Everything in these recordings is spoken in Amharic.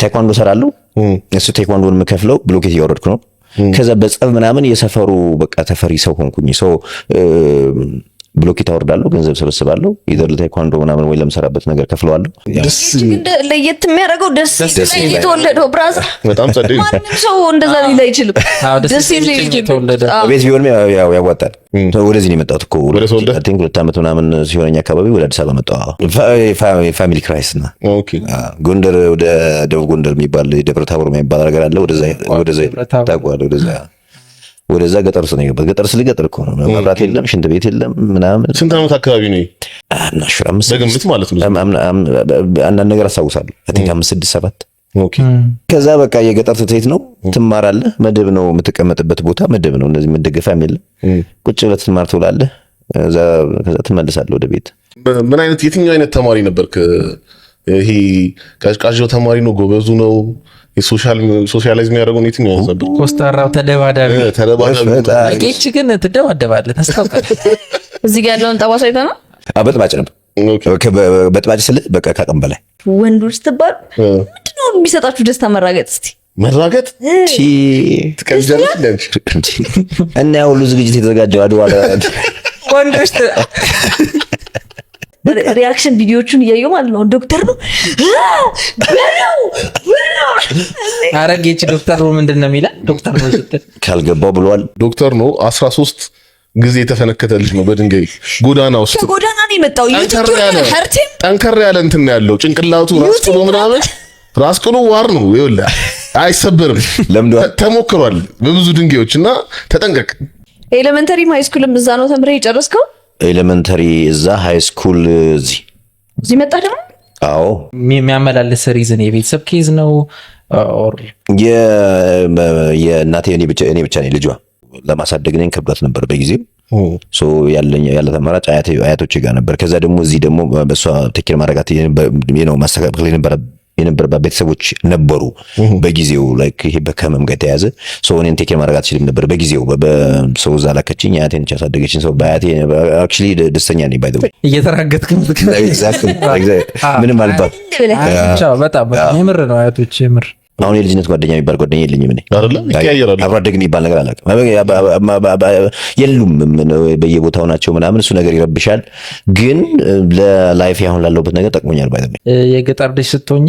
ቴኳንዶ ሰራለሁ። እሱ ቴኳንዶን የምከፍለው ብሎኬት እያወረድኩ ነው። ከዛ በጸብ ምናምን የሰፈሩ በቃ ተፈሪ ሰው ሆንኩኝ። So ብሎኬት አወርዳለሁ፣ ገንዘብ ሰበስባለሁ። Either ለቴኳንዶ ምናምን ወይ ለምሰራበት ነገር ከፍለዋለሁ። ደስ ግን ለየት የሚያደርገው ደሴ ደሴ ላይ ላይ። የተወለደው brother በጣም ጸዴ ነው። ማንም ሰው እንደዛ ሊል አይችልም። አዎ፣ ደሴ ደሴ ላይ ላይ የተወለደ። ቤት ቢሆንም ያው ያዋጣል። ወደዚህ ነው የመጣሁት እኮ። ወደ ተወልደ? I think 2 ዓመት ምናምን ሲሆነኝ አካባቢ ወደ አዲስ አበባ መጣሁ። Family crisis ና ጎንደር፣ ወደ ደቡብ ጎንደር የሚባል ደብረ ታቦር የሚባል ነገር አለ። ወደዛ ወደዛ ደብረ ታቦር። ታውቀዋለህ? ወደዛ ገጠር ውስጥ ነው የገባሁት። ገጠር ስል ገጠር እኮ ነው። መብራት የለም፣ ሽንት ቤት የለም ምናምን። ስንት ዓመት አካባቢ ነው ይሄ? እና sure አምስት በግምት ማለት ነው። አንዳንድ ነገር አስታውሳለሁ። I think አምስት፣ ስድስት፣ ሰባት። ከዛ በቃ የገጠር ትምህርት ቤት ነው፣ ትማራለህ። መደብ ነው የምትቀመጥበት ቦታ መደብ ነው። እነዚህ መደገፊያም የለም። ቁጭ ብለህ ትማር ትውላለህ። ከዛ ትመልሳለህ ወደ ቤት። ምን አይነት፣ የትኛው አይነት ተማሪ ነበርክ? ይሄ ቀዥቃዣው ተማሪ ነው? ጎበዙ ነው? የ socialize የሚያደርገው ነው? የትኛው አይነት ነበር? ኮስታራው፣ ተደባዳቢ። ተደባዳቢ። በጣም። ጌች ግን ትደባደባለህ፣ ታስታውቃለህ። እዚህ ጋር ያለውን ጠባሳ አይተህ በጥባጭ ነበር። በጥባጭ ስልህ በቃ ካቅም በላይ። ወንዶች ስትባሉ ምንድነው የሚሰጣችሁ ደስታ መራገጥ? እስቲ። መራገጥ ትቀልጃለሽ እንዴ አንቺ? እና ያ ሁሉ ዝግጅት የተዘጋጀው አድዋ ወንዶች Reaction ቪዲዮቹን እያየሁ ማለት ነው። ዶክተር ነው በለው በለው። ኧረ ጌች ዶክተር ነው ምንድን ነው የሚለው? ዶክተር ነው ስትል ካልገባው ብሏል። ዶክተር ነው፣ 13 ጊዜ የተፈነከተ ልጅ ነው በድንጋይ ጎዳና ውስጥ። ከጎዳና ነው የመጣው። ጠንከር ያለ ሀርቴም ጠንከር ያለ እንትን ነው ያለው ጭንቅላቱ፣ ራስ ቅሉ ምናምን፣ ራስ ቅሉ war ነው፣ ይኸውልህ አይሰበርም። ለምዷል። ተሞክሯል በብዙ ድንጋዮች እና ተጠንቀቅ። Elementary high school ም እዛ ነው ተምረህ የጨረስከው? Elementary እዛ፣ high school እዚህ። እዚህ መጣህ ደግሞ? አዎ። የሚያመላልስ reason የቤተሰብ case ነው or የእናቴ እኔ ብቻ ነኝ ልጇ። ለማሳደግ እኔን ከብዷት ነበር በጊዜው። So ያለኝ ያላት አማራጭ አያቶቼ ጋር ነበር። ከዛ ደግሞ እዚህ ደግሞ በእሷ take care ማድረጋት ነው ማስተካከል የነበረባት ቤተሰቦች ነበሩ በጊዜው፣ like ይሄ በከመም ጋር የተያዘ። So እኔን take care ማድረግ አትችልም ነበር በጊዜው። ሰው እዛ ላከችኝ። አያቴ ነች ያሳደገችኝ። So በአያቴ actually ደስተኛ ነኝ by the way። እየተራገጥክ ምንም አልባል። በጣም በጣም የምር ነው አያቶች የምር። አሁን የልጅነት ጓደኛ የሚባል ጓደኛ የለኝም እኔ። አይደለ ይቀያየራሉ። አብሮ አደግ የሚባል ነገር አላውቅም። የሉም፣ በየቦታው ናቸው ምናምን። እሱ ነገር ይረብሻል፣ ግን ለ life አሁን ላለሁበት ነገር ጠቅሞኛል። By የገጠር ልጅ ስትሆኚ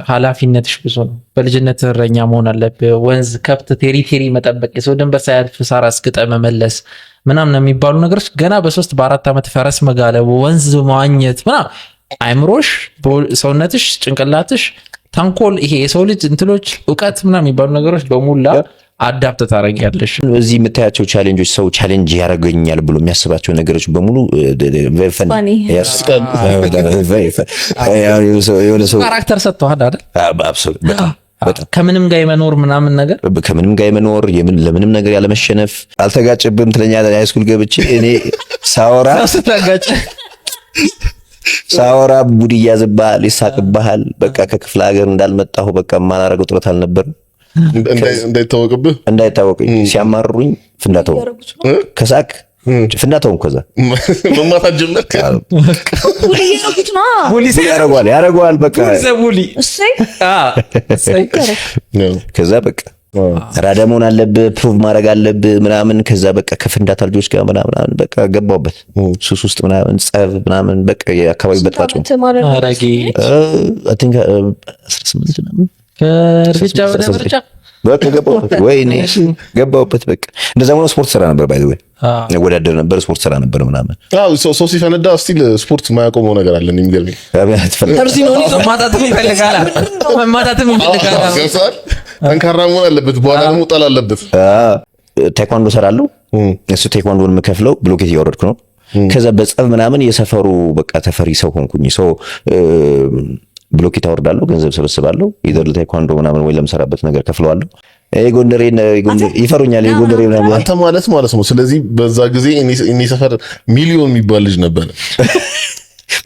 ኃላፊነትሽ ብዙ ነው። በልጅነት እረኛ መሆን አለብህ። ወንዝ፣ ከብት፣ territory መጠበቅ፣ የሰው ድንበር ሳያልፍ ሳር አስግጠ መመለስ ምናምን የሚባሉ ነገሮች፣ ገና በ3 በ4 ዓመት ፈረስ መጋለብ፣ ወንዝ መዋኘት ምናምን፣ አይምሮሽ፣ ሰውነትሽ፣ ጭንቅላትሽ ተንኮል፣ ይሄ የሰው ልጅ እንትሎች እውቀት ምናምን የሚባሉ ነገሮች በሙላ adapt ታደርጊያለሽ። እዚህ የምታያቸው challenge ኦች፣ ሰው challenge ያደርገኛል ብሎ የሚያስባቸው ነገሮች በሙሉ very funny። Funny. Yes. የሆነ ሰው Character ሰጥተዋል አይደል? Absolutely፣ በጣም በጣም። ከምንም ጋር የመኖር ምናምን ነገር። ከምንም ጋር የመኖር፣ ለምንም ነገር ያለመሸነፍ። አልተጋጨብም ትለኛለህ። High school ገብቼ እኔ ሳወራ ስታጋጭ ሳወራ ቡድ ይያዝብሃል፣ ይሳቅብሃል። በቃ ከክፍለ ሀገር እንዳልመጣሁ በቃ የማላረገው ጥረት አልነበርም። እንዳይታወቅብህ። እንዳይታወቅኝ ሲያማርሩኝ ፍንዳታው ከሳቅ ፍንዳታውን ከዛ መማታት ጀመርክ። Bully እያደረጉት ነው። Bully ያረጓል ያረጓል በቃ። Bully። እሰይ። ከዛ በቃ ራዳ መሆን አለብህ፣ prove ማድረግ አለብህ ምናምን። ከዛ በቃ ከፍንዳታ ልጆች ጋር ምናምን በቃ ገባሁበት ሱስ ውስጥ ምናምን፣ ጸብ ምናምን፣ በቃ የአካባቢ በጥባጭ ዓመት ማለት ነው? አረጌ። I think 18 ምናምን። ከእርግጫ ወደ ምርጫ። በቃ ገባሁበት። ወይኔ ገባሁበት። በቃ እንደዛ ሆኖ ስፖርት ሰራ ነበር። By the way ወዳደር ነበር፣ ስፖርት ሰራ ነበር ምናምን። አዎ፣ ሰው ሲፈነዳ still ስፖርት የማያቆመው ነገር አለ የሚገርመኝ። መማታትም ይፈልጋል፣ መማታትም ይፈልጋል። ገብቶሃል? ጠንካራ መሆን አለበት። በኋላ ደግሞ ጣል አለበት። ቴኳንዶ ሰራለሁ። እሱ ቴኳንዶን የምከፍለው ብሎኬት እያወረድኩ ነው። ከዛ በጸብ ምናምን የሰፈሩ በቃ ተፈሪ ሰው ሆንኩኝ። So ብሎኬት አወርዳለሁ፣ ገንዘብ ሰበስባለሁ። Either ለቴኳንዶ ምናምን ወይ ለምሰራበት ነገር ከፍለዋለሁ። የጎንደሬ ይፈሩኛል። የጎንደሬ ምናምን። አንተ ማለት ማለት ነው። ስለዚህ በዛ ጊዜ እኔ ሰፈር ሚሊዮን የሚባል ልጅ ነበር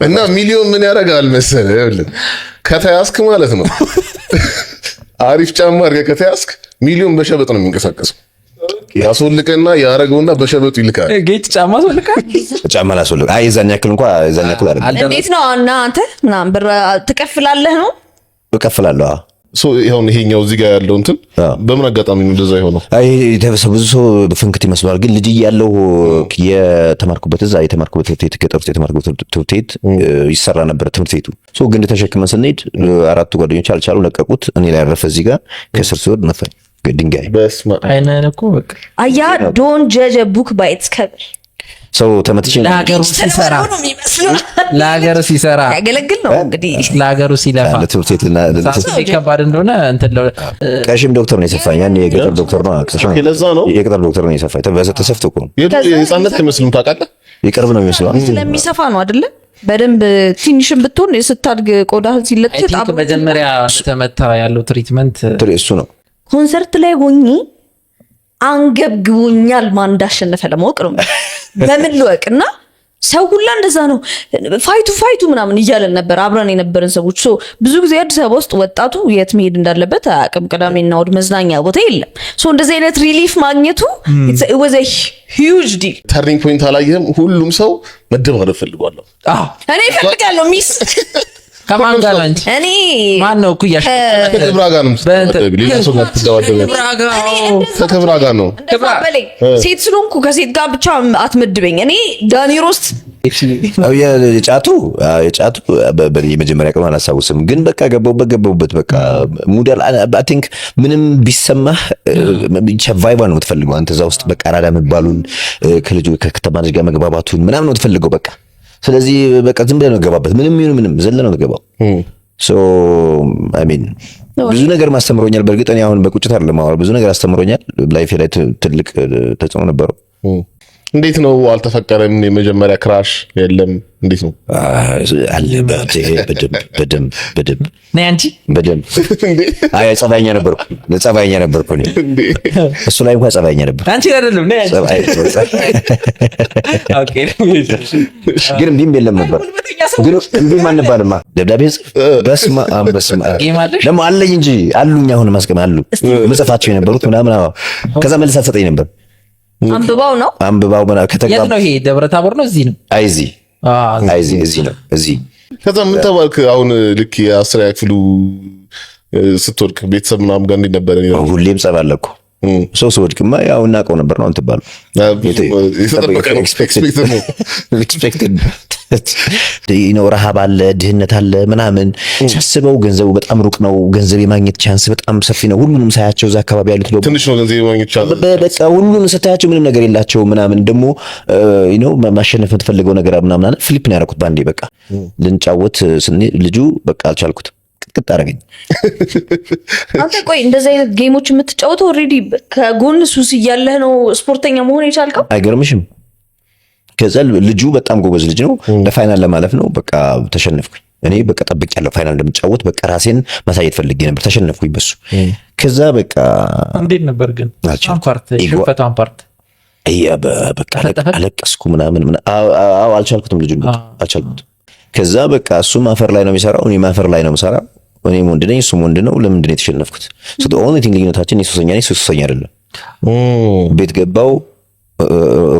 እና ሚሊዮን ምን ያደርጋል መሰለህ? ይኸውልህ ከተያዝክ ማለት ነው፣ አሪፍ ጫማ አድርገህ ከተያዝክ ሚሊዮን በሸበጥ ነው የሚንቀሳቀሰው። ያስወልቅና ያረገውና በሸበጡ ይልካል። ጌች ጫማ አስወልቃል። ጫማ ላስወልቅ፣ አይ የዛን ያክል እንኳ የዛን ያክል አይደለም። እንዴት ነው እና አንተ ምናምን ብር ትከፍላለህ ነው? እቀፍላለሁ። አዎ። So ይሁን ይሄኛው እዚህ ጋር ያለው እንትን በምን አጋጣሚ ነው እንደዛ የሆነው? አይ ብዙ ሰው ፍንክት ይመስለዋል፣ ግን ልጅ እያለሁ የተማርኩበት እዛ የተማርኩበት ትምህርት ቤት፣ ገጠር ውስጥ የተማርኩበት ትምህርት ቤት ይሰራ ነበር ትምህርት ቤቱ። So ግንድ ተሸክመን ስንሄድ አራቱ ጓደኞች አልቻሉ፣ ለቀቁት። እኔ ላይ ያረፈ፣ እዚህ ጋር ከስር ሲወርድ ነፋኝ ድንጋይ። በስመ አብ። አይንህን እኮ በቃ። አያ፣ don't judge a book by its cover። ሰው ተመትቼ ለሀገሩ ሲሰራ ነው የሚመስለው። ለሀገሩ ሲሰራ ያገለግል ነው እንግዲህ። ለሀገሩ ሲለፋ ለትምህርት ቤት ሳስብ ከባድ እንደሆነ እንትን ቀሽም ዶክተር ነው የሰፋኝ። ያኔ የገጠር ዶክተር ነው። ቀሽም Okay፣ ለዛ ነው። የገጠር ዶክተር ነው የሰፋኝ። ተሰፍቶ እኮ ነው። የህፃንነት አይመስልም፣ ታውቃለህ? የቅርብ ነው የሚመስለው። ስለሚሰፋ ነው አይደለ? በደንብ ትንሽም ብትሆን ስታድግ ቆዳህን ሲለጥጥ I think መጀመሪያ ተመታ ያለው treatment እሱ ነው። ኮንሰርት ላይ ሆኜ አንገብግቦኛል ማን እንዳሸነፈ ለማወቅ ነው። በምን ልወቅ? እና ሰው ሁላ እንደዛ ነው። Fight ኡ fight ኡ ምናምን እያለን ነበር አብረን የነበረን ሰዎች። So ብዙ ጊዜ አዲስ አበባ ውስጥ ወጣቱ የት መሄድ እንዳለበት አያውቅም። ቅዳሜና እሑድ መዝናኛ ቦታ የለም። So እንደዚህ አይነት relief ማግኘቱ was a huge deal። Turning point አላየህም? ሁሉም ሰው መደባደብ ፈልጓለሁ። እኔ እፈልጋለሁ miss ከማን ጋር ነው አንቺ? እኔ ማን ነው እኩያሽ? ከክብራ ጋር ነው የምትደባደቢው። ሌላ ሰው ጋር ትደባደቢያለሽ። ክብራ ጋር። ከክብራ ጋር ነው። እንደዛ በለኝ። ሴት ስለሆንኩ ከሴት ጋር ብቻ አትመድበኝ። እኔ ዳኒ ሮስት የጫቱ የመጀመሪያ ቀኑ አላስታውስም፣ ግን በቃ ገባሁበት ገባሁበት በቃ mood I think ምንም ቢሰማህ ብቻ vibe ነው የምትፈልገው አንተ እዛ ውስጥ፣ በቃ አራዳ መባሉን፣ ከልጁ ከከተማ ልጅ ጋር መግባባቱን ምናምን ነው የምትፈልገው በቃ። ስለዚህ በቃ ዝም ብለህ ነው የገባበት፣ ምንም ይሁን ምንም ዘለህ ነው የምትገባው። So I mean ብዙ ነገር ማስተምሮኛል። በእርግጥ እኔ አሁን በቁጭት አይደለም የማወራው፣ ብዙ ነገር አስተምሮኛል። Life ኤ ላይ ትልቅ ተጽዕኖ ነበረው። እንዴት ነው? አልተፈቀረም? የመጀመሪያ crush የለም? እንዴት ነው? አለ፣ በደንብ በደንብ በደንብ። ነይ አንቺ። በደንብ። አይ ጸባይኛ ነበርኩ፣ ጸባይኛ ነበርኩ እኔ። እሱ ላይ እንኳን ጸባይኛ ነበር። አንቺ አይደለም፣ ነይ አንቺ። Okay። ግን እምቢም የለም ነበር። ግን እምቢም አንባልማ። ደብዳቤ ጽፍ፣ በስመ አብ በስመ አብ። Game አለሽ? ደግሞ አለኝ እንጂ፣ አሉኝ፣ አሁን ማስቀም አሉ ምጽፋቸው የነበሩት ምናምን። አዎ። ከዛ መልሳ ትሰጠኝ ነበር። አንብባው ነው። አንብባው ምናምን የት ከተግባብ ነው ይሄ? ደብረ ታቦር ነው? እዚህ ነው? አይ እዚህ አይ እዚህ እዚህ ነው እዚህ። ከዛ ምን ተባልክ? አሁን ልክ የአስረኛ ክፍሉ ስትወድቅ ቤተሰብ ምናምን ጋር እንዴት ነበረ? ሁሌም ጸብ አለ እኮ። ሰው ስወድቅማ ያው እናውቀው ነበር ነው እንትባሉ። የተጠበቀ ነው። Expected ነው። Expected ነው። ረሃብ አለ፣ ድህነት አለ ምናምን። ሳስበው ገንዘቡ በጣም ሩቅ ነው። ገንዘብ የማግኘት chance በጣም ሰፊ ነው። ሁሉንም ሳያቸው እዛ አካባቢ ያሉት ደግሞ ትንሽ ነው ገንዘብ የማግኘት chance። በቃ ሁሉንም ስታያቸው ምንም ነገር የላቸው ምናምን። ደግሞ ነው ማሸነፍ የምትፈልገው ነገር ምናምን አለ። Flip ነው ያደረኩት ባንዴ። በቃ ልንጫወት ስንሄድ ልጁ በቃ አልቻልኩትም፣ ቅጥቅጥ አደረገኝ። አንተ ቆይ፣ እንደዚህ አይነት game ኦች የምትጫወተው already ከጎን ሱስ እያለህ ነው ስፖርተኛ መሆን የቻልከው? አይገርምሽም? ከዛ ልጁ በጣም ጎበዝ ልጅ ነው። ለ final ለማለፍ ነው። በቃ ተሸነፍኩኝ። እኔ በቃ ጠብቄያለሁ final እንደምጫወት፣ በቃ ራሴን ማሳየት ፈልጌ ነበር። ተሸነፍኩኝ በሱ። ከዛ በቃ እንዴት ነበር ግን አልቻልኩም። Part ሽንፈቷን part? በቃ አለቀስኩ ምናምን። አዎ፣ አልቻልኩትም፣ ልጁን በቃ አልቻልኩትም። ከዛ በቃ እሱም አፈር ላይ ነው የሚሰራው፣ እኔም አፈር ላይ ነው የምሰራው። እኔም ወንድ ነኝ፣ እሱም ወንድ ነው። ለምንድን ነው የተሸነፍኩት? So the only thing ልዩነታችን እኔ ሱሰኛ ነኝ፣ እሱ ሱሰኛ አይደለም። ቤት ገባው፣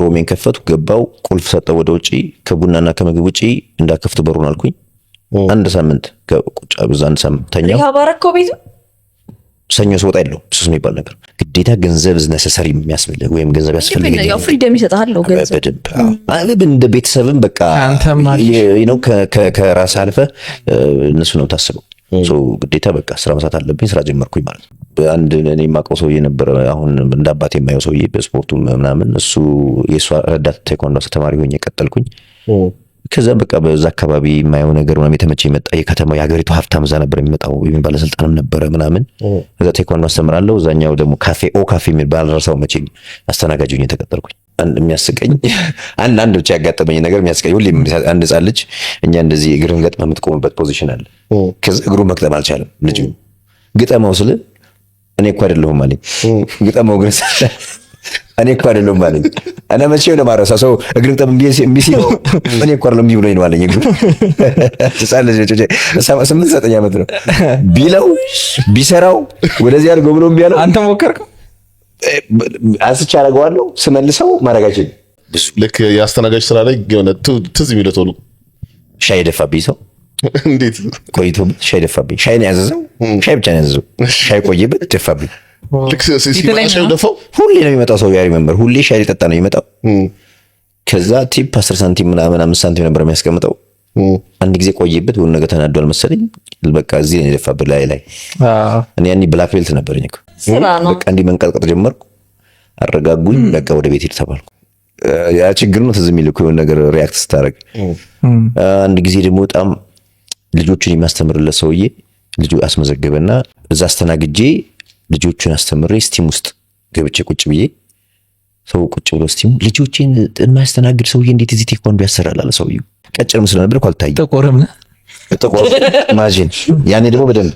room ኤን ከፈትኩ፣ ገባው፣ ቁልፍ ሰጠው ወደ ውጪ፣ ከቡናና ከምግብ ውጪ እንዳከፍቱ በሩን አልኩኝ። አንድ ሳምንት ቁጭ፣ ብዙ አንድ ሳምንት ተኛው። Rehab አረከው ቤቱ? ሰኞ ስወጣ የለውም ሱስ የሚባል ነገር። ግዴታ ገንዘብ necessary የሚያስፈልግ ወይም ገንዘብ ያስፈልገኛል። ያው freedom ይሰጥሃል ነው ገንዘብ። በደንብ አዎ። እንደ ቤተሰብም በቃ አንተም ነው ከራስ አልፈ እነሱ ነው ታስበው። ግዴታ በቃ ስራ መስራት አለብኝ። ስራ ጀመርኩኝ ማለት ነው። አንድ እኔ የማውቀው ሰውዬ ነበረ። አሁን እንደ አባቴ የማየው ሰውዬ በስፖርቱ ምናምን፣ እሱ የእሱ ረዳት ቴኳንዶ አስተማሪ ሆኜ ቀጠልኩኝ። ከዛ በቃ በዛ አካባቢ የማየው ነገር ምናምን የተመቸ የመጣ፣ የከተማው የሀገሪቱ ሀብታም እዛ ነበር የሚመጣው፣ ባለስልጣንም ነበረ ምናምን። እዛ ቴኳንዶ አስተምራለሁ። እዛኛው ደግሞ ካፌ፣ ኦ ካፌ የሚባል አልረሳው መቼም፣ አስተናጋጅ ሆኜ ተቀጠርኩኝ። አንድ የሚያስቀኝ አንድ ብቻ ያጋጠመኝ ነገር የሚያስቀኝ፣ ሁሌም አንድ ህፃን ልጅ እኛ እንደዚህ እግርህን ገጥመህ የምትቆምበት position አለ። ከዛ እግሩን መግጠም አልቻለም ልጁ። ግጠመው ስል እኔ እኮ አይደለሁም አለኝ። ግጠመው ግን እኔ እኮ አይደለሁም አለኝ። እና መቼም ነው የማረሳው፣ ሰው እግርን ግጠም እምቢ ሲለው እኔ እኮ አይደለሁም እምቢ ብሎኝ ነው አለኝ። እግሩ ህፃን ልጅ 8 9 ዓመት ነው። ቢለው ቢሰራው ወደዚህ አድርገው ብሎ እምቢ አለው። አንተ ሞከርከው? አንስቼ አደርገዋለሁ፣ ስመልሰው ማድረግ አይችልም። ብዙ ልክ የአስተናጋጅ ስራ ላይ የሆነ ትዝ የሚለው ቶሎ ሻይ የደፋብኝ ሰው። እንዴት? ቆይቶበት ሻይ ደፋብኝ። ሻይ ነው ያዘዘው፣ ሻይ ብቻ ነው ያዘዘው። ሻይ ቆየበት፣ ደፋብኝ። ልክ ሲመጣ ሻዩ ደፋው። ሁሌ ነው የሚመጣው ሰው፣ I remember፣ ሁሌ ሻይ ሊጠጣ ነው የሚመጣው። ከዛ tip 10 ሳንቲም ምናምን 5 ሳንቲም ነበር የሚያስቀምጠው። አንድ ጊዜ ቆየበት፣ በሆነ ነገር ተናዷል መሰለኝ። በቃ እዚህ ነው የደፋበት ላይ ላይ። እኔ ያኔ black belt ነበረኝ እኮ። ስራ ነው። በቃ እንዲህ መንቀጥቀጥ ጀመርኩ። አረጋጉኝ። በቃ ወደ ቤት ሂድ ተባልኩ። ያ ችግር ነው ትዝ የሚል እኮ፣ የሆነ ነገር react ስታደርግ። አንድ ጊዜ ደግሞ በጣም ልጆቹን የሚያስተምርለት ሰውዬ ልጁ አስመዘገበና እዛ አስተናግጄ፣ ልጆቹን አስተምሬ steam ውስጥ ገብቼ ቁጭ ብዬ፣ ሰው ቁጭ ብሎ steam፣ ልጆቼን የማያስተናግድ ሰውዬ እንዴት እዚህ ቴኳንዶ ያሰራል አለ ሰውዬው። ቀጭንም ስለነበር እኮ አልታየም። ጥቁርም ነህ። ጥቁር፣ imagine፣ ያኔ ደግሞ በደንብ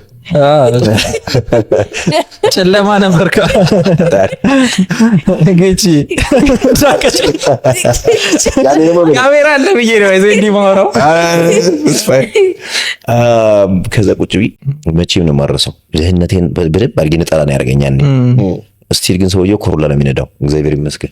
ጨለማ ነበር። ገቺ ያኔ ደግሞ በደንብ ካሜራ አለ ብዬ ነው ይዘ እንዲህ ማውራው። ከዛ ቁጭ ብዬ መቼም ነው የማረሰው። ድህነቴን በደንብ አድርጌ ነጠላ ነው ያደረገኝ ያኔ። Still ግን ሰውየው ኮሮላ ነው የሚነዳው። እግዚአብሔር ይመስገን።